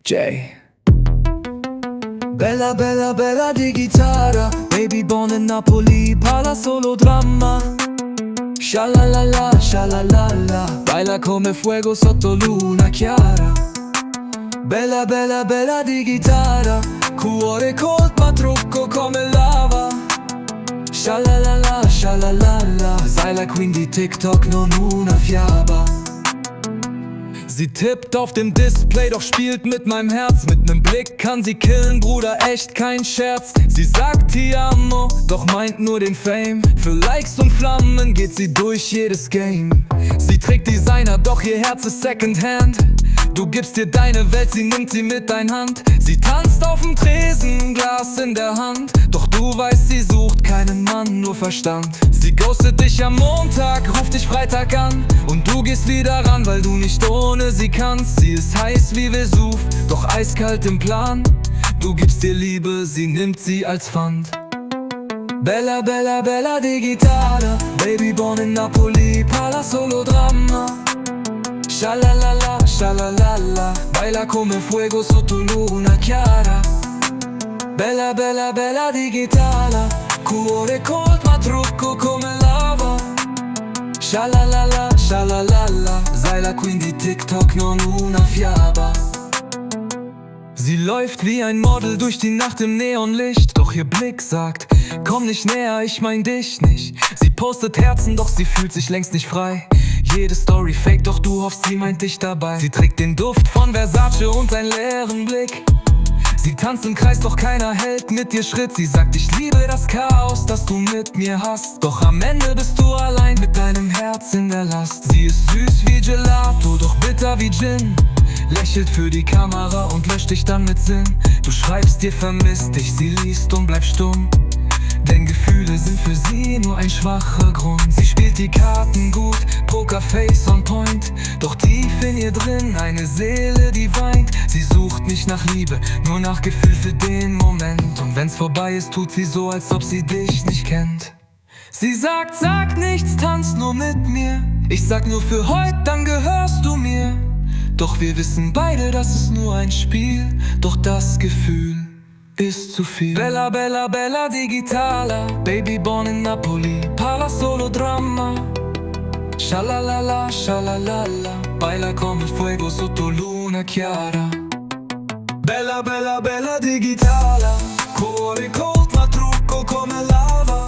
Jay. Bella, bella, bella di chitarra. Baby born in Napoli, parla solo dramma. Shalalala, shalalala. Baila come fuego sotto luna chiara. Bella, bella, bella di chitarra. Cuore cold ma trucco come lava. Shalalala, shalalala. Sei la queen di TikTok, non una fiaba. Sie tippt auf dem Display, doch spielt mit meinem Herz. Mit nem Blick kann sie killen, Bruder, echt kein Scherz. Sie sagt Ti amo, doch meint nur den Fame. Für Likes und Flammen geht sie durch jedes Game. Sie trägt Designer, doch ihr Herz ist Secondhand. Du gibst ihr deine Welt, sie nimmt sie mit dein Hand. Sie tanzt auf dem Tresen, Glas in der Hand. Doch du weißt, sie sucht keinen Mann, nur Verstand. Sie ghostet dich am Montag, ruft dich Freitag an. Und du gehst wieder ran, weil du nicht ohne sie kannst. Sie ist heiß wie Vesuv, doch eiskalt im Plan. Du gibst ihr Liebe, sie nimmt sie als Pfand. Bella, bella, bella di chitarra. Baby born in Napoli, parla solo dramma. Shalalala, shalalala. Baila come fuego sotto luna chiara. Bella, bella, bella di chitarra. Cuore cold ma trucco come lava. Shalalala, shalalala. Sei la queen di TikTok, non una fiaba. Sie läuft wie ein Model durch die Nacht im Neonlicht. Doch ihr Blick sagt, komm nicht näher, ich mein dich nicht. Sie postet Herzen, doch sie fühlt sich längst nicht frei. Jede Story fake, doch du hoffst, sie meint dich dabei. Sie trägt den Duft von Versace und einen leeren Blick. Sie tanzt im Kreis, doch keiner hält mit ihr Schritt. Sie sagt, ich liebe das Chaos, das du mit mir hast. Doch am Ende bist du allein mit deinem Herz in der Last. Sie ist süß wie Gelato, doch bitter wie Gin. Lächelt für die Kamera und löscht dich dann mit Sinn. Du schreibst ihr, vermiss dich, sie liest und bleibt stumm. Denn Gefühle sind für sie nur ein schwacher Grund. Sie spielt die Karten gut, Pokerface on point. Doch tief in ihr drin eine Seele, die weint. Sie sucht nicht nach Liebe, nur nach Gefühl für den Moment. Und wenn's vorbei ist, tut sie so, als ob sie dich nicht kennt. Sie sagt, sag nichts, tanz nur mit mir. Ich sag nur für heute, dann gehörst du mir. Doch wir wissen beide, das ist nur ein Spiel. Doch das Gefühl ist zu viel. Bella, bella, bella di chitarra. Baby born in Napoli, parla solo dramma. Shalalala, shalalala. Baila come fuego sotto luna chiara. Bella, bella, bella di chitarra. Cuore cold ma trucco come lava.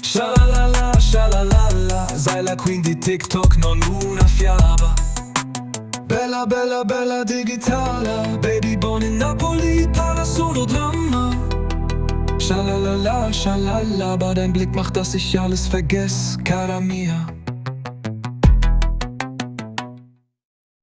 Shalalala, shalalala. Sei la queen di TikTok, non una fiaba. Bella, bella, bella di chitarra. Baby born in Napoli, parla solo dramma. Shalalala, shalala. Aber dein Blick macht, dass ich alles vergess, cara mia.